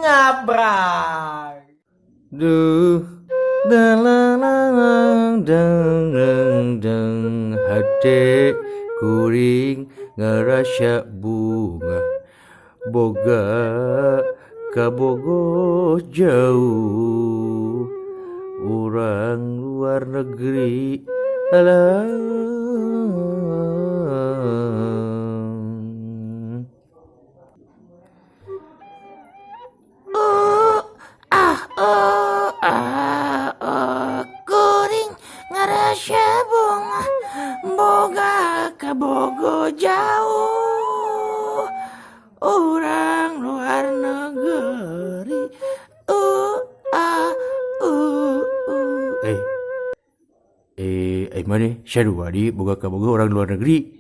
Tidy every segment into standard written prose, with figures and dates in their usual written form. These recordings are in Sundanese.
Ngabray. Duh, dalalang dang dang dang hate kuring ngarasa bunga boga kabogoh jauh urang luar negeri alah. Ah, oh, ah, oh, kuring ngarasa bunga boga kabogoh jauh orang luar negeri. Ah, Eh, eh, eh, mana sarua di boga kabogoh orang luar negeri?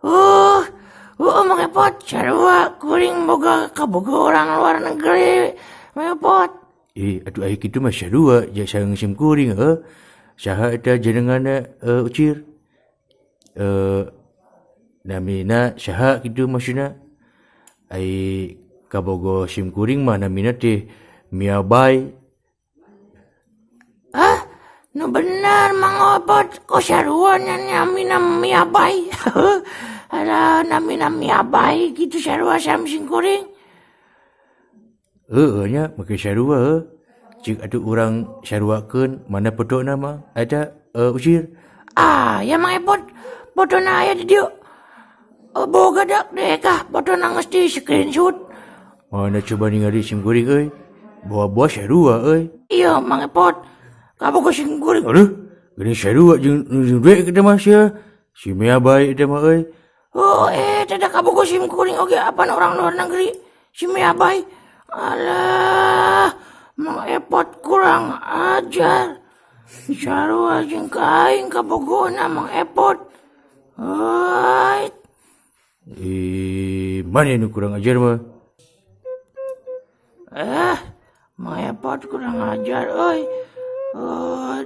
Oh, Mang Epot, sarua kuring boga kabogoh orang luar negeri, Mang Epot. Eh, atuh aya kitu mah sarua ja sareng sim kuring heuh. Saha eta jenenganna, Ucir? Namina saha kitu maksudna? Ai kabogoh sim kuring mah namina teh Mia Bai. Ah, nu bener Mang Epot, kok sarua nya namina Mia Bai? Alah, namina Mia Bai kitu sarua sam sim kuring. Heueuh nya make sarua heuh. Cik atuh urang saruakeun mana potona mah eta, Ucir? Ah, ya Mang Epot, potona aya di dieu. Boga dak deh kah potona geus di screenshot. Mana coba ningali sim kuring euy. Bawa-bawa sarua euy. Iya Mang Epot, kabogoh sim kuring. Aduh, geuning sarua jeung duit kita mah sia. Si Mia Bai eta mah euy. Oh, teh da kabogoh sim kuring oge apaan orang luar negeri. Si Mia Bai. Alah, Mang Epot kurang ajar. Sarua jeung ka aing kabogohna Mang Epot. Hai. Mana nu kurang ajar mah? Mang Epot kurang ajar euy.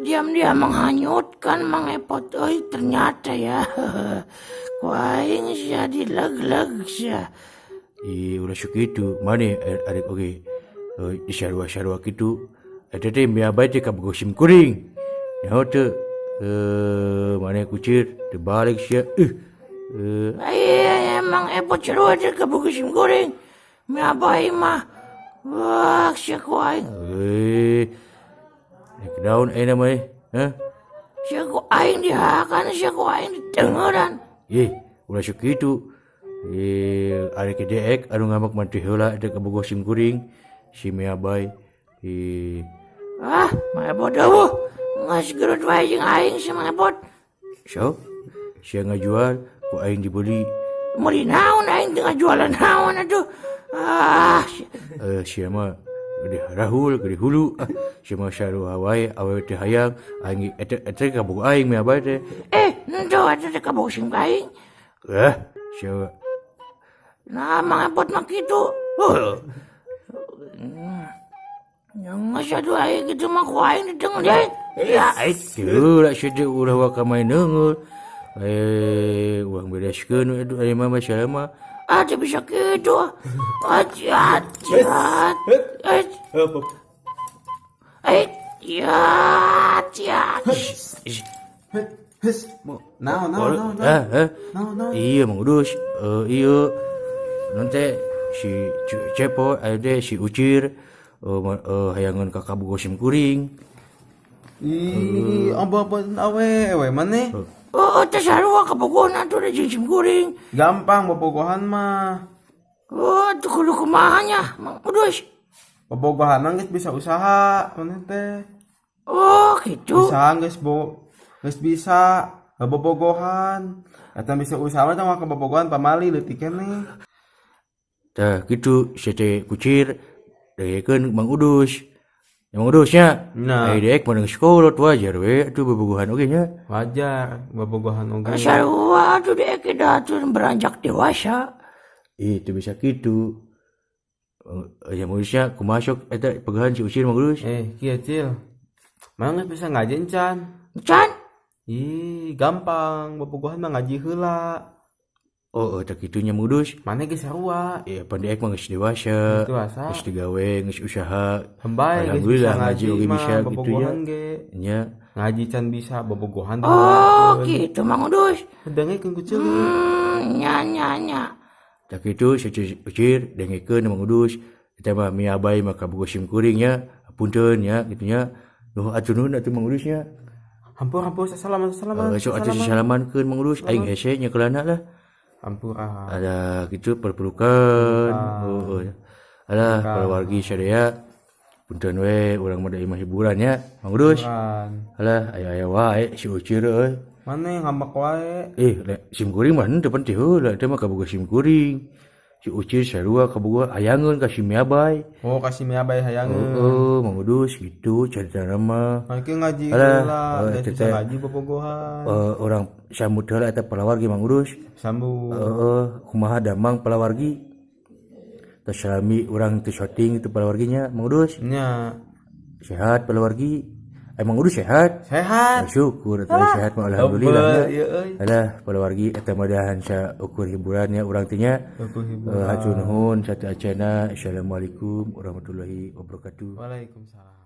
Diam-diam menghanyutkan Mang Epot euy ternyata ya. Ku aing sia dileg-leg sia. Ulah sok kitu, maneh arek oge disarua-sarua kitu. Eta teh Mia Bai teh kabogoh sim kuring. Nyaho teu? Maneh kucir teu balik sia. Ai, Mang Epot sarua teh kabogoh sim kuring. Mia Bai mah. Wah, sia ku aing. Nek daun ayeuna mah, heh? Sia ku aing dihakan, sia ku aing ditengeran. Ih, ulah sok kitu. Ari ke deek anu ngamak mah teh heula eta kabogoh sim kuring, si Mia Bai. Ah, Mang Epot eueuh. Geus gerut wae jeung aing si Mang Epot. Sok, sia ngajual ku aing dibeli. Meuli naon aing teu ngajualan naon atuh. Ah, Sia mah gede rahul, gede hulu. Ah, sia mah sarua wae awewe teh hayang aing eta eta kabogoh aing Mia Bai teh. Henteu eta teh kabogoh sim aing. Sia. Nah, Mang Epot mah kitu. Oh. Yang geus atuh aing kitu mah ku aing ditengah deui. Ya. Teu lah sia teh ulah waka main neungeul. Urang bereskeun we atuh ari mah masalah mah. Ah, teu bisa kitu. Aja, aja. Ya, ya. Naon, naon, naon, naon. Naon, naon. Iya, Mang Udus. Iya. Nanti si Cepo, aya teh si Ucir, hayangeun ka kabogoh sim kuring. Ih, apa-apa awe, we maneh? Oh, teh sarua kabogohna atuh da jeung sim kuring. Gampang bobogohan mah. Oh, atuh kudu kumaha nya, Mang Udus? Bobogohan mah geus bisa usaha maneh teh. Oh, gitu. Usaha geus bo, geus bisa bobogohan. Eta bisa usaha mah teh mah kabobogohan pamali leutik keneh. Tah kitu sia teh kucir dekeun Mang Udus. Ya, Mang Udus nya. Nah. Ai deek mah geus kolot wajar we atuh bobogohan oge nya. Wajar bobogohan oge. Sarua atuh deek da atuh beranjak dewasa. Ih, teu bisa kitu. Ya Mang Udus nya kumaha sok eta pegahan si Ucir Mang Udus? Kieu Cil. Mang geus bisa ngaji encan? Encan? Ih, gampang bobogohan mah ngaji heula. Oh, tah kitu nya, Mang Udus. Maneh ge sarua. Ya, pan diek mah geus dewasa. Geus dewasa. Geus digawe, geus usaha. Hembae geus Alhamdulillah bisa ngaji ngaji oge mah bisa gitu nya. bobogohan ge. Nya. Ngaji can bisa, bobogohan Oh, gitu, Mang Udus. Dengekeun ku ceuli. Nya nya nya. Tah kitu si Ucir, dengekeun Mang Udus. Eta mah miabai mah kabogoh sim kuring nya. Punten nya kitu nya. Nuh atuh, nuhun atuh, Mang Udus nya. Hampura, hampura, salaman, salaman. Eh, sok atuh salamankeun, Mang Udus, aing hese nyekelana lah. Hampura. Ada gitu perpelukan. Oh, oh. Alah, wargi sadaya, punten we, urang mah da imah hiburan nya, Mang Udus. Hiburan. Alah, aya-aya wae si Ucir euy. Maneh ngambek wae. Eh, sim kuring mah henteu penting heula, teh mah kabogoh sim kuring. Si Ucir sarua kabogoh hayangeun ka si Miabai. Oh, kasih miabai hayangeun. Oh, Mang Udus gitu caritana mah. Mangke ngaji Alah, heula, oh, geus bisa teteh. ngaji bobogohan. Eh, urang sambut heula eta palawargi, Mang Udus. Sambut. Heeh, kumaha damang palawargi? Tos salami urang teu syuting itu palawarginya, Mang Udus. Nya. Sehat palawargi? Emang Udus sehat? Sehat. Syukur atuh sehat mah, alhamdulillah Heubeul nya. ieu euy. Alah, palawargi, eta mah dahan saukur hiburan nya urang teh nya. Ukur hiburan. Hatur nuhun sateuacanna. Assalamualaikum warahmatullahi wabarakatuh. Waalaikumsalam.